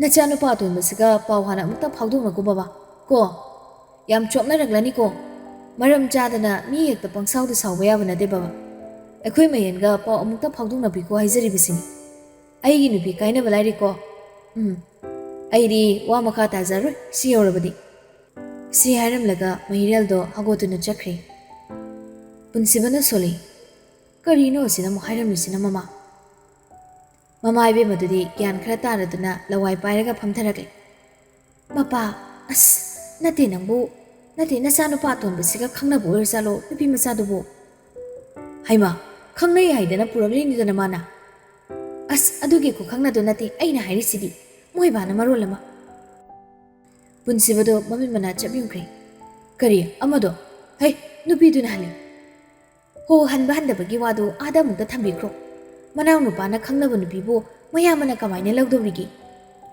"ꯅꯆꯥꯅꯨꯄꯥ ꯑꯇꯣꯟꯕꯁꯤꯒ ꯄꯥꯎ ꯍꯥꯟꯅ ꯑꯃꯨꯛꯇ ꯐꯥꯎꯗꯣꯛꯅꯀꯣ ꯕꯕꯥ, ꯀꯣ? ꯌꯥꯝ ꯆꯣꯞꯅꯔꯛꯂꯅꯤꯀꯣ꯫ ꯃꯔꯝ ꯆꯥꯗꯅ ꯃꯤ ꯍꯦꯛꯇ ꯄꯪꯁꯥꯎꯗ ꯁꯥꯎꯕ ꯌꯥꯕ ꯅꯠꯇꯦ ꯕꯕꯥ꯫ ꯑꯩꯈꯣꯏ ꯃꯌꯦꯟꯒ ꯄꯥꯎ ꯑꯃꯨꯛꯇ ꯐꯥꯎꯗꯣꯛꯅꯕꯤꯀꯣ ꯍꯥꯏꯖꯔꯤꯕꯁꯤꯅꯤ꯫ ꯑꯩꯒꯤ ꯅꯨꯄꯤ ꯀꯥꯏꯅꯕ ꯂꯥꯏꯔꯤꯀꯣ꯫ ꯎꯝ, ꯑꯩꯗꯤ ꯋꯥ ꯃꯈꯥ ꯇꯥꯖꯔꯣꯏ ꯁꯤ ꯌꯧꯔꯕꯗꯤ꯫" ꯁꯤ ꯍꯥꯏꯔꯝꯂꯒ ꯃꯍꯤꯔꯦꯜꯗꯣ ꯍꯧꯒꯠꯇꯨꯅ ꯆꯠꯈ꯭ꯔꯦ꯫ ꯄꯨꯟꯁꯤꯕꯅ ꯁꯣꯜꯂꯤ, "ꯀꯔꯤꯅꯣ ꯑꯁꯤꯅ ꯑꯃꯨꯛ ꯍꯥꯏꯔꯝꯂꯤꯁꯤꯅ ꯃꯃꯥ?" ꯃꯃꯥ ꯏꯕꯦꯝꯃꯗꯨꯗꯤ ꯒ꯭ꯌꯥꯟ ꯈꯔ ꯇꯥꯔꯗꯨꯅ ꯂꯋꯥꯏ ꯄꯥꯏꯔꯒ ꯐꯝꯊꯔꯛꯂꯦ꯫ "ꯃꯄꯥ, ꯑꯁ, ꯅꯠꯇꯦ ꯅꯪꯕꯨ, ꯅꯠꯇꯦ, ꯅꯆꯥꯅꯨꯄꯥ ꯑꯇꯣꯟꯕꯁꯤꯒ ꯈꯪꯅꯕ ꯑꯣꯏꯔꯖꯥꯠꯂꯣ ꯅꯨꯄꯤ ꯃꯆꯥꯗꯨꯕꯨ?" "ꯍꯩꯃꯥ, ꯈꯪꯅꯩ ꯍꯥꯏꯗꯅ ꯄꯨꯔꯛꯂꯤꯅꯤꯗꯅ ꯃꯥꯅ꯫ ꯑꯁ, ꯑꯗꯨꯒꯤ ꯈꯨꯈꯪꯅꯗꯣ ꯅꯠꯇꯦ ꯑꯩꯅ ꯍꯥꯏꯔꯤꯁꯤꯗꯤ, ꯃꯣꯏ ꯕꯥꯅ ꯃꯔꯣꯜ ꯑꯃ꯫" ꯄꯨꯟꯁꯤꯕꯗꯣ ꯃꯃꯤꯠ ꯃꯅꯥ ꯆꯞ ꯌꯨꯡꯈ꯭ꯔꯦ꯫ "ꯀꯔꯤ? ꯑꯃꯗꯣ? ꯍꯩ, ꯅꯨꯄꯤꯗꯨꯅ ꯍꯜꯂꯤ꯫" "ꯍꯣ, ꯍꯟꯕ ꯍꯟꯗꯕꯒꯤ ꯋꯥꯗꯨ ꯑꯥꯗ ꯑꯃꯨꯛꯇ ꯊꯝꯕꯤꯈ꯭ꯔꯣ꯫ ꯃꯅꯥꯎ ꯅꯨꯄꯥꯅ ꯈꯪꯅꯕ ꯅꯨꯄꯤꯕꯨ ꯃꯌꯥꯝꯕꯅ ꯀꯃꯥꯏꯅ ꯂꯧꯗꯧꯔꯤꯒꯦ?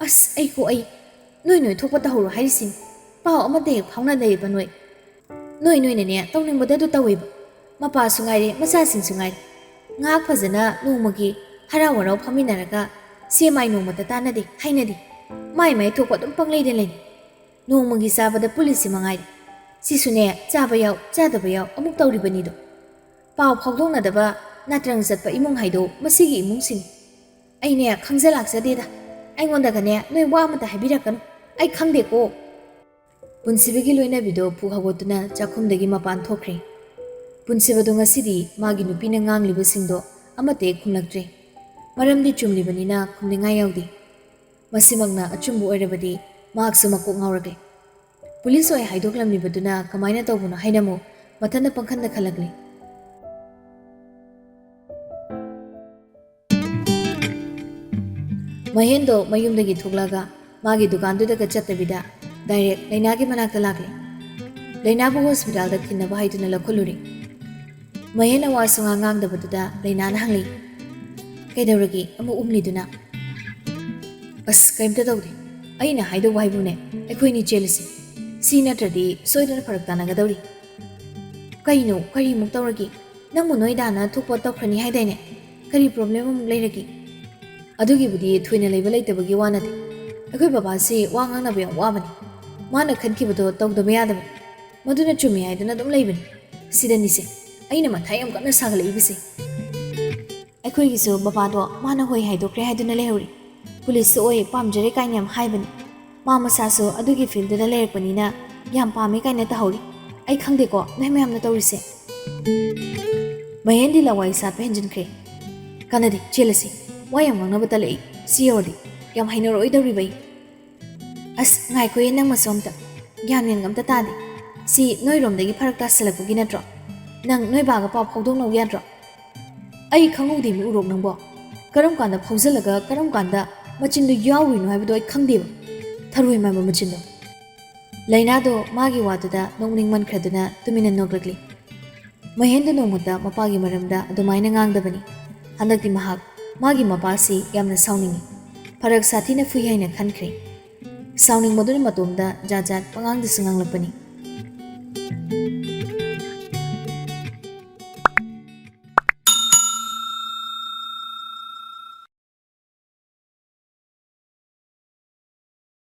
ꯑꯁ, ꯑꯩꯀꯣ ꯑꯩ, ꯅꯣꯏ ꯅꯣꯏ ꯊꯣꯛꯄ ꯇꯧꯍꯧꯔꯣ ꯍꯥꯏꯔꯤꯁꯤꯅꯤ꯫ ꯄꯥꯎ ꯑꯃꯠꯇ ꯍꯦꯛ ꯐꯥꯎꯅꯗꯦꯕ ꯅꯣꯏ꯫ ꯅꯣꯏ ꯅꯣꯏꯅꯅꯦ ꯇꯧꯅꯤꯡꯕꯗ ꯑꯗꯨ ꯇꯧꯋꯦꯕ꯫ ꯃꯄꯥꯁꯨ ꯉꯥꯏꯔꯦ, ꯃꯆꯥꯁꯤꯡꯁꯨ ꯉꯥꯏꯔꯦ꯫ ꯉꯥꯏꯍꯥꯛ ꯐꯖꯅ ꯅꯣꯡꯃꯒꯤ ꯍꯔꯥꯎ ꯍꯔꯥꯎ ꯐꯝꯃꯤꯟꯅꯔꯒ ꯁꯦ ꯃꯥꯏ ꯅꯣꯡꯃꯇ ꯇꯥꯟꯅꯗꯦ, ꯍꯥꯏꯅꯗꯦ꯫ ꯃꯥꯏ ꯃꯥꯏ ꯊꯣꯛꯄ ꯑꯗꯨꯝ ꯄꯪꯂꯩꯗ ꯂꯩꯅꯩ꯫ ꯅꯣꯡꯃꯒꯤ ꯆꯥꯕꯗ ꯄꯨꯜꯂꯤꯁꯤ ꯃꯉꯥꯏꯔꯦ꯫ ꯁꯤꯁꯨꯅꯦ, ꯆꯥꯕ ꯌꯥꯎ, ꯆꯥꯗꯕ ꯌꯥꯎ ꯑꯃꯨꯛ ꯇꯧꯔꯤꯕꯅꯤꯗꯣ꯫ ꯄꯥꯎ ꯐꯥꯎꯗꯣꯛꯅꯗꯕ ꯅꯥꯇ꯭ꯔꯪ ꯆꯠꯄ ꯏꯃꯨꯡ ꯍꯥꯏꯗꯣ ꯃꯁꯤꯒꯤ ꯏꯃꯨꯡꯁꯤꯅꯤ꯫ ꯑꯩꯅꯦ, ꯈꯪꯖ ꯂꯥꯛꯆꯗꯦꯗ꯫ ꯑꯩꯉꯣꯟꯗꯒꯅꯦ ꯅꯣꯏ ꯋꯥ ꯑꯃꯇ ꯍꯥꯏꯕꯤꯔꯛꯀꯅꯨ꯫ ꯑꯩ ꯈꯪꯗꯦꯀꯣ꯫ ꯄꯨꯟꯁꯤꯕꯒꯤ ꯂꯣꯏꯅꯕꯤꯗꯣ ꯄꯨꯛ ꯍꯧꯒꯠꯇꯨꯅ ꯆꯥꯛꯈꯨꯝꯗꯒꯤ ꯃꯄꯥꯟ ꯊꯣꯛꯈ꯭ꯔꯦ꯫ ꯄꯨꯟꯁꯤꯕꯗꯣ ꯉꯁꯤꯗꯤ ꯃꯥꯒꯤ ꯅꯨꯄꯤꯅ ꯉꯥꯡꯂꯤꯕꯁꯤꯡꯗꯣ ꯑꯃꯠꯇ ꯍꯦꯛ ꯈꯨꯝꯂꯛꯇ꯭ꯔꯦ꯫ ꯃꯔꯝꯗꯤ ꯆꯨꯝꯂꯤꯕꯅꯤꯅ ꯈꯨꯝꯅꯤꯡꯉꯥꯏ ꯌꯥꯎꯗꯦ꯫ ꯃꯁꯤꯃꯛꯅ ꯑꯆꯨꯝꯕ ꯑꯣꯏꯔꯕꯗꯤ ꯃꯍꯥꯛꯁꯨ ꯃꯀꯣꯛ ꯉꯥꯎꯔꯛꯂꯦ꯫ ꯄꯨꯂꯤꯁ ꯑꯣꯏ ꯍꯥꯏꯗꯣꯛꯂꯝꯂꯤꯕꯗꯨꯅ ꯀꯃꯥꯏꯅ ꯇꯧꯕꯅꯣ ꯍꯥꯏꯅ ꯑꯃꯨꯛ ꯃꯊꯟꯇ ꯄꯪꯈꯟꯗ ꯈꯜꯂꯛꯂꯦ꯫ ꯃꯍꯦꯟꯗꯣ ꯃꯌꯨꯝꯗꯒꯤ ꯊꯣꯛꯂꯛꯑꯒ ꯃꯥꯒꯤ ꯗꯨꯀꯥꯟꯗꯨꯗꯒ ꯆꯠꯇꯕꯤꯗ ꯗꯥꯏꯔꯦꯛ ꯂꯩꯅꯥꯒꯤ ꯃꯅꯥꯛꯇ ꯂꯥꯛꯂꯦ꯫ ꯂꯩꯅꯥꯕꯨ ꯍꯣꯁꯄꯤꯇꯥꯜꯗ ꯊꯤꯟꯅꯕ ꯍꯥꯏꯗꯨꯅ ꯂꯧꯈꯠꯂꯨꯔꯦ꯫ ꯃꯍꯦꯟꯅ ꯋꯥꯁꯨ ꯉꯥꯡ ꯉꯥꯡꯗꯕꯗꯨꯗ ꯂꯩꯅꯥꯅ ꯍꯪꯂꯛꯏ, "ꯀꯩꯗꯧꯔꯒꯦ ꯑꯃꯨꯛ ꯎꯝꯂꯤꯗꯨꯅ?" "ꯑꯁ, ꯀꯩꯝꯇ ꯇꯧꯗꯦ꯫ ꯑꯩꯅ ꯍꯥꯏꯗꯧꯕ ꯍꯥꯏꯕꯨꯅꯦ, ꯑꯩꯈꯣꯏꯅꯤ ꯆꯦꯜꯂꯁꯤ꯫ ꯁꯤ ꯅꯠꯇ꯭ꯔꯗꯤ ꯁꯣꯏꯗꯅ ꯐꯔꯛ ꯇꯥꯅꯒꯗꯧꯔꯤ꯫" "ꯀꯩꯅꯣ, ꯀꯔꯤꯃꯨꯛ ꯇꯧꯔꯒꯦ? ꯅꯪꯕꯨ ꯅꯣꯏ ꯗꯥꯅ ꯊꯣꯛꯄ ꯇꯧꯈ꯭ꯔꯅꯤ ꯍꯥꯏꯗꯥꯏꯅꯦ? ꯀꯔꯤ ꯄ꯭ꯔꯣꯕ꯭ꯂꯦꯝ ꯑꯃꯨꯛ ꯂꯩꯔꯒꯦ?" "ꯑꯗꯨꯒꯤꯕꯨꯗꯤ ꯊꯣꯏꯅ ꯂꯩꯕ ꯂꯩꯇꯕꯒꯤ ꯋꯥ ꯅꯠꯇꯦ꯫ ꯑꯩꯈꯣꯏ ꯕꯕꯥꯁꯤ ꯋꯥ ꯉꯥꯡꯅꯕ ꯌꯥꯝ ꯋꯥꯕꯅꯤ꯫ ꯃꯥꯅ ꯈꯟꯈꯤꯕꯗꯣ ꯇꯧꯗꯕ ꯌꯥꯗꯕꯅꯤ꯫ ꯃꯗꯨꯅ ꯆꯨꯝꯃꯤ ꯍꯥꯏꯗꯨꯅ ꯑꯗꯨꯝ ꯂꯩꯕꯅꯤ꯫ ꯁꯤꯗꯅꯤꯁꯦ ꯑꯩꯅ ꯃꯊꯥ ꯌꯥꯝ ꯀꯟꯅ ꯁꯥꯒꯠꯂꯛꯏꯕꯁꯦ꯫" "ꯑꯩꯈꯣꯏꯒꯤꯁꯨ ꯕꯕꯥꯗꯣ ꯃꯥꯅ ꯍꯣꯏ ꯍꯥꯏꯗꯣꯛꯈ꯭ꯔꯦ ꯍꯥꯏꯗꯨꯅ ꯂꯩꯍꯧꯔꯤ꯫ ꯄꯨꯂꯤꯁꯇ ꯑꯣꯏ ꯄꯥꯝꯖꯔꯦ ꯀꯥꯏꯅ ꯌꯥꯝ ꯍꯥꯏꯕꯅꯤ꯫ ꯃꯥ ꯃꯁꯥꯁꯨ ꯑꯗꯨꯒꯤ ꯐꯤꯜꯗꯨꯗ ꯂꯩꯔꯛꯄꯅꯤꯅ ꯌꯥꯝ ꯄꯥꯝꯃꯦ ꯀꯥꯏꯅ ꯇꯧꯍꯧꯔꯤ꯫ ꯑꯩ ꯈꯪꯗꯦꯀꯣ, ꯅꯣꯏ ꯃꯌꯥꯝꯅ ꯇꯧꯔꯤꯁꯦ꯫" ꯃꯍꯦꯟꯗꯤ ꯂꯋꯥꯏ ꯁꯥꯠꯄ ꯍꯦꯟꯖꯤꯟꯈ꯭ꯔꯦ꯫ "ꯀꯥꯟꯅꯗꯦ, ꯆꯦꯜꯂꯁꯤ꯫ ꯋꯥ ꯌꯥꯝ ꯉꯥꯡꯅꯕ ꯇꯜꯂꯛꯏ꯫ ꯁꯤ ꯌꯧꯔꯗꯤ ꯌꯥꯝ ꯍꯩꯅꯔꯛꯑꯣꯏꯗꯧꯔꯤꯕ ꯑꯩ꯫" "ꯑꯁ, ꯉꯥꯏꯈꯣꯌꯦ, ꯅꯪ ꯃꯁꯣꯝꯇ꯫ ꯒ꯭ꯌꯥꯟ ꯃꯦꯟꯒ ꯑꯝꯇ ꯇꯥꯗꯦ꯫ ꯁꯤ ꯅꯣꯏꯔꯣꯝꯗꯒꯤ ꯐꯔꯛ ꯇꯥꯁꯜꯂꯛꯄꯒꯤ ꯅꯠꯇ꯭ꯔꯣ? ꯅꯪ ꯅꯣꯏ ꯕꯥꯒ ꯄꯥꯎ ꯐꯥꯎꯗꯣꯛꯅꯧ ꯌꯥꯗ꯭ꯔꯣ?" "ꯑꯩ ꯈꯪꯍꯧꯗꯦ ꯃꯤ ꯎꯔꯣꯛ ꯅꯪꯕꯣ꯫ ꯀꯔꯝ ꯀꯥꯟꯗ ꯐꯥꯎꯖꯜꯂꯒ ꯀꯔꯝ ꯀꯥꯟꯗ ꯃꯆꯤꯟꯗꯣ ꯌꯥꯎꯔꯨꯏꯅꯣ ꯍꯥꯏꯕꯗꯣ ꯑꯩ ꯈꯪꯗꯦꯕ꯫ ꯊꯔꯣꯏ ꯃꯥꯟꯕ ꯃꯆꯤꯟꯗꯣ꯫" ꯂꯩꯅꯥꯗꯣ ꯃꯥꯒꯤ ꯋꯥꯗꯨꯗ ꯅꯣꯛꯅꯤꯡꯃꯟꯈ꯭ꯔꯗꯨꯅ ꯇꯨꯃꯤꯟꯅ ꯅꯣꯛꯂꯛꯂꯤ꯫ ꯃꯍꯦꯟꯗ ꯅꯣꯡꯃꯇ ꯃꯄꯥꯒꯤ ꯃꯔꯝꯗ ꯑꯗꯨꯃꯥꯏꯅ ꯉꯥꯡꯗꯕꯅꯤ꯫ ꯍꯟꯗꯛꯇꯤ ꯃꯍꯥꯛ ꯃꯥꯒꯤ ꯃꯄꯥꯁꯤ ꯌꯥꯝꯅ ꯁꯥꯎꯅꯤꯡꯉꯤ꯫ ꯐꯔꯛ ꯁꯥꯊꯤꯅ ꯐꯨꯏ ꯍꯥꯏꯅ ꯈꯟꯈ꯭ꯔꯦ꯫ ꯁꯥꯎꯅꯤꯡꯕꯗꯨꯅ ꯃꯇꯣꯝꯗ ꯖꯥꯠ ꯖꯥꯠ ꯄꯉꯥꯡꯗꯁꯨ ꯉꯥꯡꯂꯛꯄꯅꯤ꯫